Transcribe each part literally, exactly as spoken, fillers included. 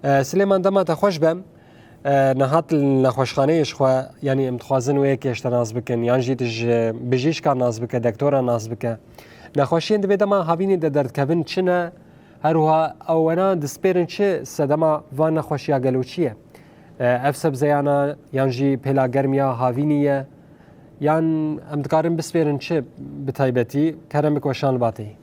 E, Silêman, dema te xweş be. E, niha tu li nexweşxaneyê ji xwe, yanî em dixwazin wê yekê ji te nas bikin, yan jî tu ji bijîşka nas bike, dektora nas bike. Nexweşiyên di vê dema havînî de derdikevin çi ne? Her wiha ew wena dispêrin çi sedema van nexweşiya gelo çi ye? E, ev sebzeyana yan jî pêla germiya havînî ye? Yan em dikarin bispêrin çi bi taybetî? Kerem bik weşan li ba te yî.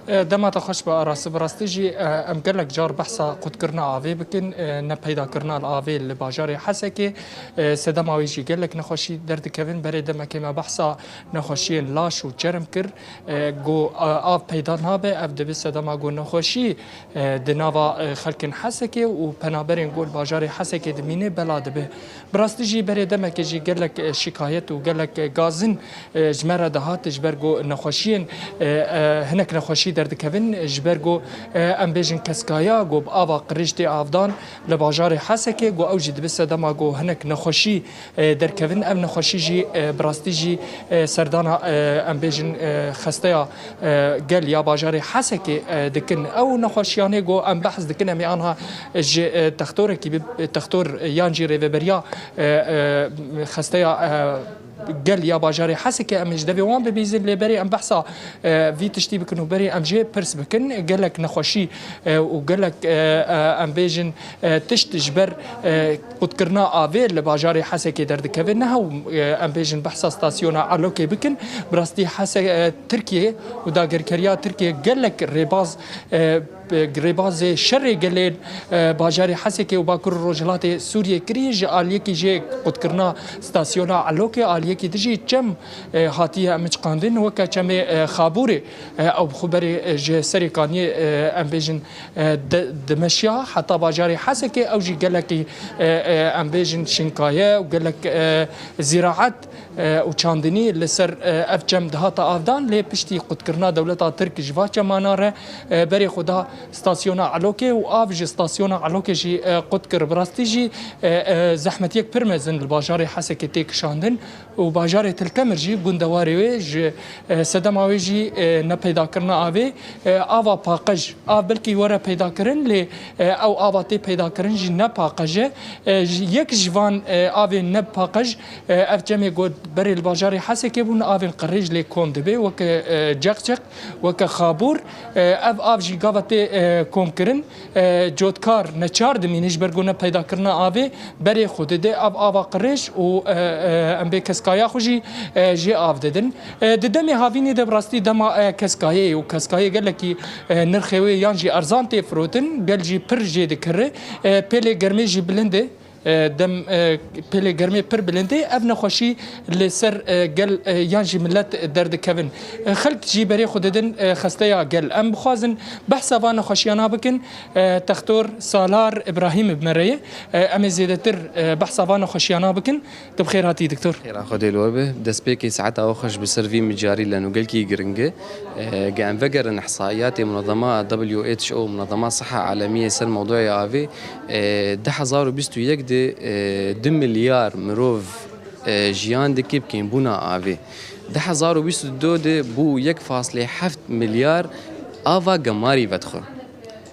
E, dema te xweş be Aras. Bi rastî jî, e, em gelek car behsa qutkirina avê bikin, e, nepeydakirina li avê li bajarê Hesekê. E, sedema wê jî gelek nexweşî derdikevin. Berê demekê me behsa nexweşiyên laş û çerm kir. E, ku, e, av peyda nabe, ev dibe sedema ku nexweşî, e, di nava, e, xelkên Hesekê û penaberên ku li bajarê Hesekê dimîne bela dibe. Bi rastî jî berê demekê jî gelek, e, şikayet û gelek, e, gazin, e, ji me re dihat ji ber ku nexweşiyên, e, e, hinek nexweşî derdikevin, ji ber ku, e, em bêjin keskaya ku bi ava qirêj tê avdan li bajarê Hesekê, ku ew jî dibe sedema ku hinek nexweşî, e, derkevin. Ev nexweşî jî, e, bi rastî jî, e, serdana, e, em bêjin, e, xesteya e, gel ya bajarê Hesekê, e, dikin. Ew nexweşiyanê ku em behs dikin, em ê anha ji, e, textorekî bi, textor yan jî rêveberiya, e, e, xesteya, e, gel ya bajarê Hesekê em ê ji devê wan bibîzin, lê berê em behsa, e, vî tiştî bikin û berê em jê pirs bikin. Gelek nexweşî, e, û gelek, e, e, em bêjin, e, tişt ji ber, e, qutkirina avê li bajarê Hesekê derdikeve. Ne hew, e, em bêjin behsa stasyona Elokê bikin. Bi rastî Hese-, e, Tirkiye û dagirkeriya Tirkiye gelek rêbaz, e, rêbazê şerê gelên, e, bajarê Hesekê û Bakur û Rojhilatê Sûriyê kiriye. Ji aliyekî jê qutkirina stasyona Elokê, aliyekî dijî çem, e, hatiye miçqandin, weke çemê, e, Xabûrê. E, ew bi xwe berê, e, ji Serê Kaniyê, e, em bêjin, e, di-, dimeşiya heta bajarê Hesekê, ew jî gelekî, e, e, em bêjin şinkaye û gelek, e, zîraet, e, û çandinî li ser, e, ev çem dihata avdan, lê piştî qutkirina dewleta Tirk ji va çemana re, e, berê xwe da stasyona Elokê û av ji stasyona Elokê jî, e, qut kir. Bi rastî jî, e, e, zehmetiyek pir mezin li bajarê Hesekê tê kişandin. û bajarê Til Temir jî gundewarê wê ji, e, sedema wê jî, e, nepeydakirina avê, e, ava paqij. Av belkî were peydakirin, lê, e, ew ava tê peydakirin jî ne paqij e. E, ji, yek ji van, e, avên ne paqij, e, ev çemê ku berê li bajarê Hesekê bûn, avên qirêj lê kom dibe, weke, e, Ceqceq, weke Xabûr. E, ev av jî gava tê, e, komkirin. E, cotkar neçar dimîne ji ber ku ne peydakirina avê berê xwe dide ev ava qirêj û, e, e, em bê keskaya xwe jî, e, jê av didin. E, di demê havînê de bi rastî dema, e, keskayê ye û keskayê gelekî, e, nirxê wê yan jî erzan tê firotin, gel jî pir jê dikire. E, pêlê germê jî bilind e. E, dem, e, pêlê germê pir bilind e. Ev nexweşî li ser, e, gel, e, yan jî milet derdikevin. E, xelk jî berê xwe didin, e, xesteya gel. Em bixwazin behsa van nexweşiyana bikin. E, Textor Salar Îbrahîm bi me re ye. E, em ê zêdetir, e, behsa van nexweşiyana bikin. Tu bi xêr hatî, Doktor. Xêra Xwedê li we be. Destpêkê saeta we xweş bi ser vî mijarî lenûgelkî giring e. E, ge em vegerin ihsaiyatê munezema W H O, munezema Siha Alemiyê ser mewdûya avê, e, du hezar û bîst û yek de, e, du milyar mirov, e, jiyan dike bi kêmbûna avê. Du hezar û bîst û du de bû yek faslê heft milyar ava gemarî vedixwe.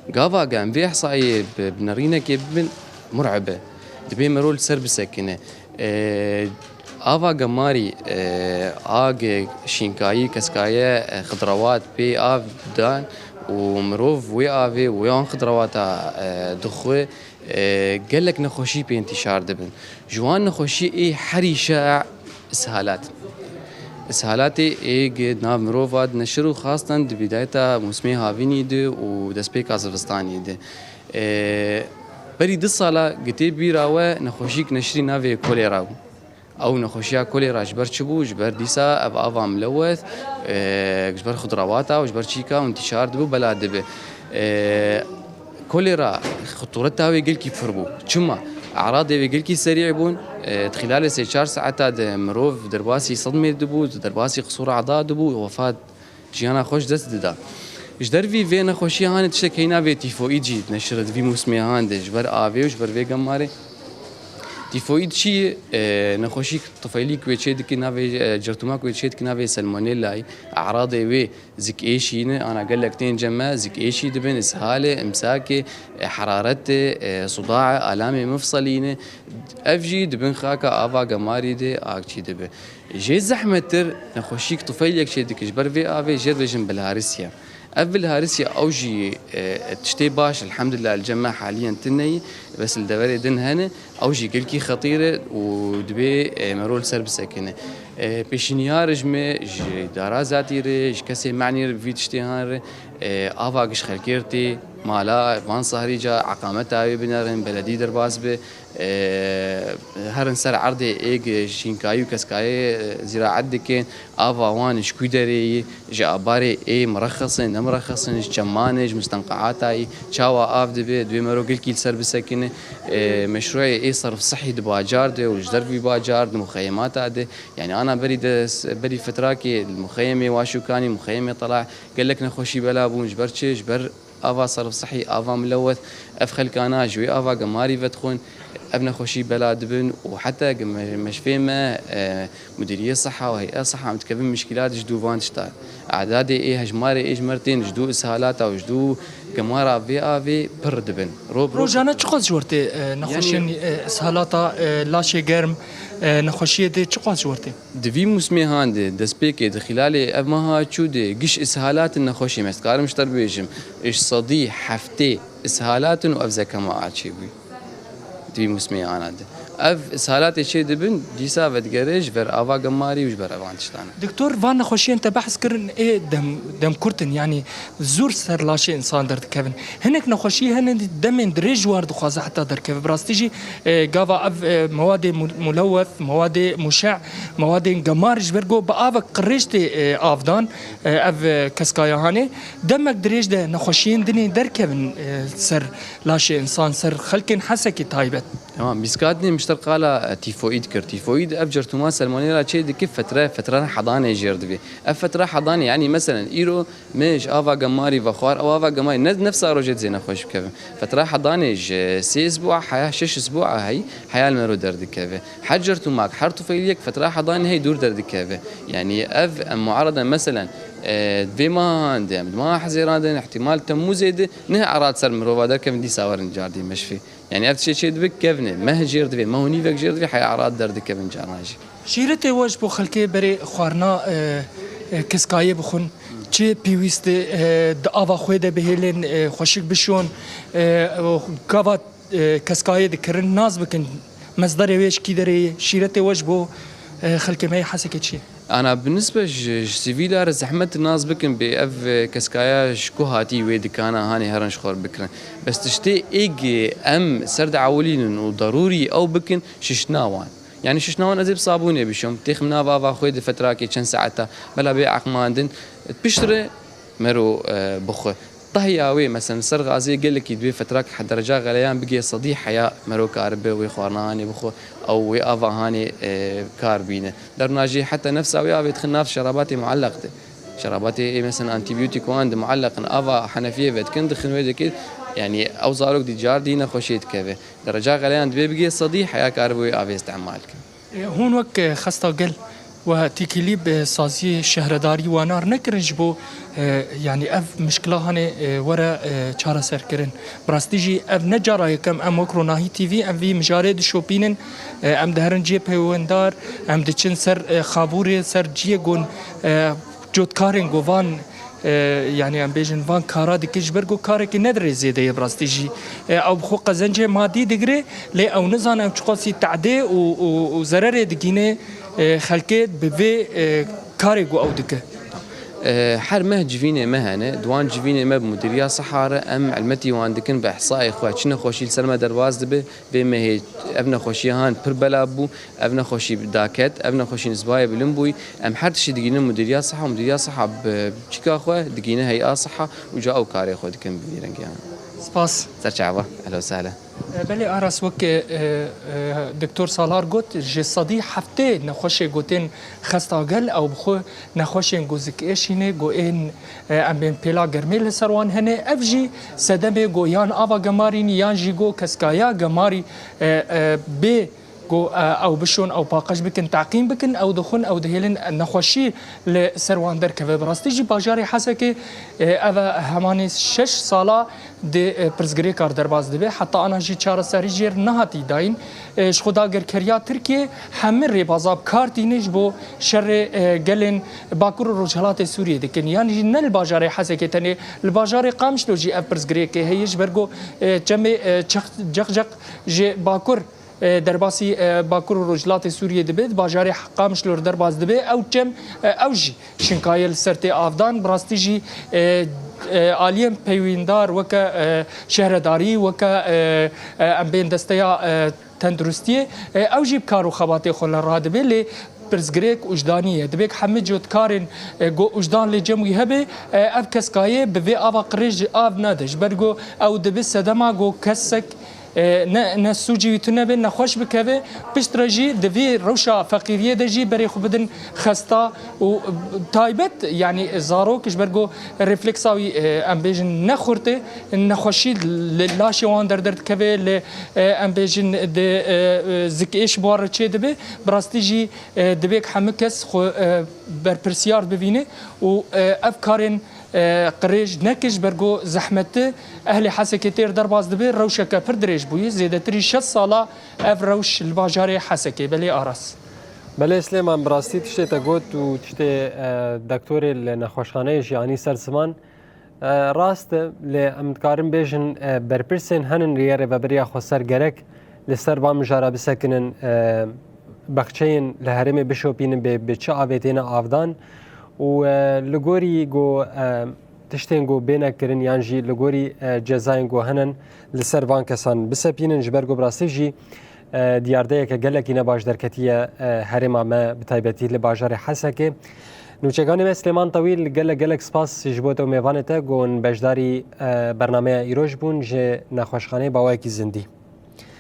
Gava ge em vê ihsaiyê bi, bi nerînekê bibin, mur'ib e. Dibê mirov li ser bisekine. E, ava gemarî, e, a ge şînkayî, keskaye, e, xidrawat pê av dan û mirov wê avê, wê an xidrawata, e, dixwe, e, gelek nexweşî pê întîşar dibin. Ji wan nexweşî ê herî şaî ishalat. Ishalatê ê gi nav mirova dineşir û xastan di bîdayeta mûsimê havînî de û destpêka zivistanî de. E, berî du sala gi tê bîra we nexweşîk neşirî navê kolera bû. Ew nexweşiya kolera ji ber çi bû? Ji ber dîsa ev ava milewet, e, ji ber xudrawata û ji ber çîka û întîşar dibû, bela dibe. E, kolera xutureta wê gelkî pir bû. Çima? Eradê wê gelkî serî bûn. E, di xîlalê sê çar saeta de mirov derbasî sedmê dibû, derbasî qisûra eda dibû, wefat jiyana xwe ji dest dida. Ji dervî vê nexweşiya hanê tiştek heyna vê tîfoîd jî neşir di vî mûsimê han de ji ber avê û ji ber vê gemarê. Tîfoîd çi ye? E, nexweşîk tifeylîk wê çê dike navê, e, certûmak wê çê dike navê salmonellayê. E'radê wê zikêşî ne, ana gelek tên cem me, zikêşî dibin, ishalê, imsakê, e, heraretê, e, sudaê, alamê mifselî ne. Ev jî di bin xaka ava gemarî de akçî dibe. Jê zehmettir nexweşîk tifeylek çê dike ji ber vê avê jê dibêjin bilharisya. Ev bilharisya ew jî, e, tiştê baş, elhamdulillah, li cem me haliyen tune ye, bes li deverê din hene, ew jî gelkî xetîr e û divê, e, mero li ser bisekine. E, pêşniyar ji me, ji dara zatî re, ji kesê menî re, vî tiştê han re, e, ava giş xelkê re tê, mala van sahrî ca eqameta wê binerin, beledî derbas be, e, herin ser erdê êg şînkayî û keskayê, e, zîraet dikin, ava wan ji ku derê yî, ji abarê ê mirexes in, ne mirexes in, ji çeman e, ji mustenqeata yî, çawa av dibe, divê mero gelkî li ser bisekine, e, meşrûyê ê serf sihî di bajar de û ji dervî bajar di muxeyemata de, yani ana berî de, berî fetrakê li muxeyemê Waşûkanî, muxeyemê Tela gelek nexweşî bela bûn, ji ber çi? Ji ber ava serf sihî, ava milewet, ev xelkana ji wê ava gemarî vedixwin, ev nexweşî bela dibin û heta ge me-, meşfê me, e, mudiriyê siha û heyet siha em dikevin mişkîlat ji dû van tişta. E'dadê ê hejmarê ê ji me re tên ji dû ishalata û ji dû gemara vê avê pir dibin. Ro bi ro Rojane çiqas ji wir tê, e, nexweşiyên, Yanî e, ishalata, e, laşê germ, e, nexweşiyê dê çiqas ji wir tê? Di vî mûsimê han de, destpêkê di xîlalê ev meha çû de giş ishalat in nexweşî me, dikarim ji te re bibêjim, ji sedî heftê ishalat in û ev zekema a çêbûyî. Di vî mûsimê ana de. Ev ishalatê çê dibin, dîsa vedigere ji ber ava gemarî û ji ber evan tiştan e. Doktor, van nexweşiyên te behs kirin ê dem, dem kurt in, yanî zûr ser laşê însan derdikevin. Hinek nexweşî hene demên dirêj ji war dixwaze heta derkeve. Bi rastî jî, e, gava ev, e, mewadê mu-, mulewef, mewadê muşe, mewadên gemar ji ber ku bi avek qirêj tê, e, avdan, e, ev, e, keskaya hanê. Demek dirêj de nexweşiyên dinê derkevin, e, ser laşê însan, ser xelkên Hesekê taybet. Tamam, bîskatnê mişter qala, e, tîfoîd kir. Tîfoîd ev certûma salmonella çê dike fetre, fetre hedanê jêr divê. Ev fetre hedanê, yanî meselen îro me ji ava gemarî vexwar, ew ava gemarî ne nefsa rojê dizê nexweş bikevin. Fetra hedanê ji sê isbûa heya şeş isbûa heyî, heya li me ro derdikeve. Her certûmak, her tufeyliyek fetra hedanê heyî dûr derdikeve. Yanî ev em muarede meselen, e, vê mahan de, em di maha Hezêran de, ihtimal Temmûzê de, neh erat ser mirova derkevin dîsa werin cardî meşfê. Yanî ev tiştê çê dibe kevne, meh jêr divê, meh û nîvek jêr divê, heya erat derdikevin carna jî. Şîretê we ji bo xelkê berê xwarina, e, e, keskayê bixwin, çi pêwîst e, e, di ava xwe de bihêlin, e, xweşik bişon, e, û gava, e, keskayê dikirin, nas bikin, mezderê wê ji kî derê ye, şîretê we ji bo, e, xelkê me yê Hesekê çi ye? Ana bi nisbe ji, ji sivîla re zehmet nas bikin bê ev, e, keskaya ji ku hatî wê dikana hanê herin ji xwe re bikirin. Bes tiştê êg em ser diewilînin û derûrî ew bikin, şiştina wan. Yanî şiştina wan ez ê bi sabûnê bişom, têxim nav ava xwe di fetrakê çend saeta, bela bê eqmandin, piştre mero, e, bixwe. Tehiya wê, meselen, ser gazê gelekî di wê fetrak he-, dereca xeleyan bigê sedî heya mero karibe wê xwarina hanê bixwe, ew wê ava hanê, e, kar bîne. Derûna jê heta nefsa wê avê dixin nav şerabatê muelleq de. Şerabatê ê, meselen, antîbiyotik wan di muelleq in, ava henefiyê vedikin, dixin wê dikê, yanî ew zarok dî car dî nexweşiyê dikeve. Dereca xeleyan divê bigê sedî heya karibe wê avê îstimal ke. E, hûn wek, e, xesta gel we têkilî bi saziyê şehredarî wana re nekirin ji bo, e, yanî ev mişkila hanê, e, were, e, çareserkirin. Bi rastî jî ev ne cara yekem em wek Ronahî T V em vî mijarê dişopînin. E, em diherin cihê peywendar, em diçin ser, e, xabûrê, ser cihê gon, e, cotkarên go van, e, yanî em bêjin van kara dike ji ber ku karekî ne dirê zêde ye bi rastî jî. E, ew bi xwe qezencê madî digire, lê ew nizane ew çiqasî tedê û, û, û zererê digîne, e, xelkê bi vê, e, karê ku ew dike. E, her meh civînê me hene, di wan civînê me bi mudîriya siha re em helmetî wan dikin bi ihsayê xwe çi nexweşî li ser me derbas dibe. Vê mehê ev nexweşiya han pir bela bû, ev nexweşî daket, ev nexweşî nisbayê bilind bûyî. Em her tiştî digînin mudîriya siha, mudîriya siha bi çîka xwe digîne hey'a siha û ca ew karê xwe dikin bi vî rengî yan. Spas. Ser çava, ehlen we sehlen. E, belê Aras, wek, e, e, Doktor Salar got, ji sedî heftê nexweşê gotên xesta gel ew bi xwe nexweşên ku zikêşî ne, ku ên, e, em bên pêla germê li ser wan hene, ev jî sedemê ku yan ava gemarî ne, yan jî ku keskaya gemarî, e, e, bê Ku e, ew bişon, ew paqij bikin, teqîm bikin, ew dixwin, ew dihêlin nexweşî li ser wan derkeve. Bi rastî jî bajarê Hesekê e, ev e hemanê şeş sala di e, pirsgirêkar derbas dibe. Heta ana jî çareserî jêr nehatî dayîn. E, ji xwe dagirkeriya Tirkiyê hemî rêbaza bi kar tîne ji bo şerê e, gelên Bakur û Rojhilatê Sûriyê dikin. Yan jî ne li bajarê Hesekê tenê, li bajarê Qamişlo jî ev pirsgirêkê heye, ji ber ku e, çemê e, çeq- ceqceq ji Bakur e, derbasî e, Bakur û Rojhilatê Sûriyê dibe, di bajarê Qamişlo re derbas dibe. Ew çem, e, ew jî şinkaye li ser tê avdan. Bi rastî jî e, e, aliyên peywîndar weke e, şehredarî, weke e, e, em bên desteya e, tenduristiyê, e, ew jî bi kar û xebatê xwe li radibe, lê pirsgirêk wijdanî ye. Divê hemî cotkarên e, ku wijdan lê cem wî hebe, e, ev keskaye bi vê ava qirêj av nede. Ji ber ku ew dibe sedema ku kesek e, ne, ne sûcî wî tune be, nexweş bikeve, piştre jî di vê rewşa feqîriyê de jî berê xwe bidin xesta û taybet, yanî zarok, ji ber ku refleksa wî, e, em bêjin, ne xurt e, nexweşî li laşê wan derderdikeve, li, e, em bêjin, di, e, e, zikêş bi wan re çêdibe. Bi rastî jî, e, divê hemû kes xwe, e, berpirsiyar bibîne û, e, ev karên e, qirêj neke, ji ber ku zehmeti ehlê Hesekê têr derbas dibe, rewşeke pir dirêj bûye. Zêdetirî şeş sala ev rewş li bajarê Hesekê. Belê Aras. Belê Silêman, bi rastî tiştê te got û tiştê, e, doktorê li nexweşxaneyê jî anî ser ziman, e, rast e, lê em dikarin bêjin, e, berpirsên henin rêye rêveberiya xweser gerek li ser van mijara bisekinin, e, baxçeyên li herêmê bişopînin bê bi çi avê têne avdan û, e, li gorî ku, e, tiştên ku bêne kirin yan jî li gorî, e, cezayên ku henin li ser van kesan bisepînin, ji ber ku bi rastî jî, e, diyardeyeke gelekî ne baş derketiye, e, herêma me, bi taybetî li bajarê Hesekê. Nûçeganê me Silêman Tewîl, gelek gelek spas ji bo te û mêvanê te ku hûn beşdarî, e, bernameya îroj bûn ji nexweşxaneyê bi awayekî zindî.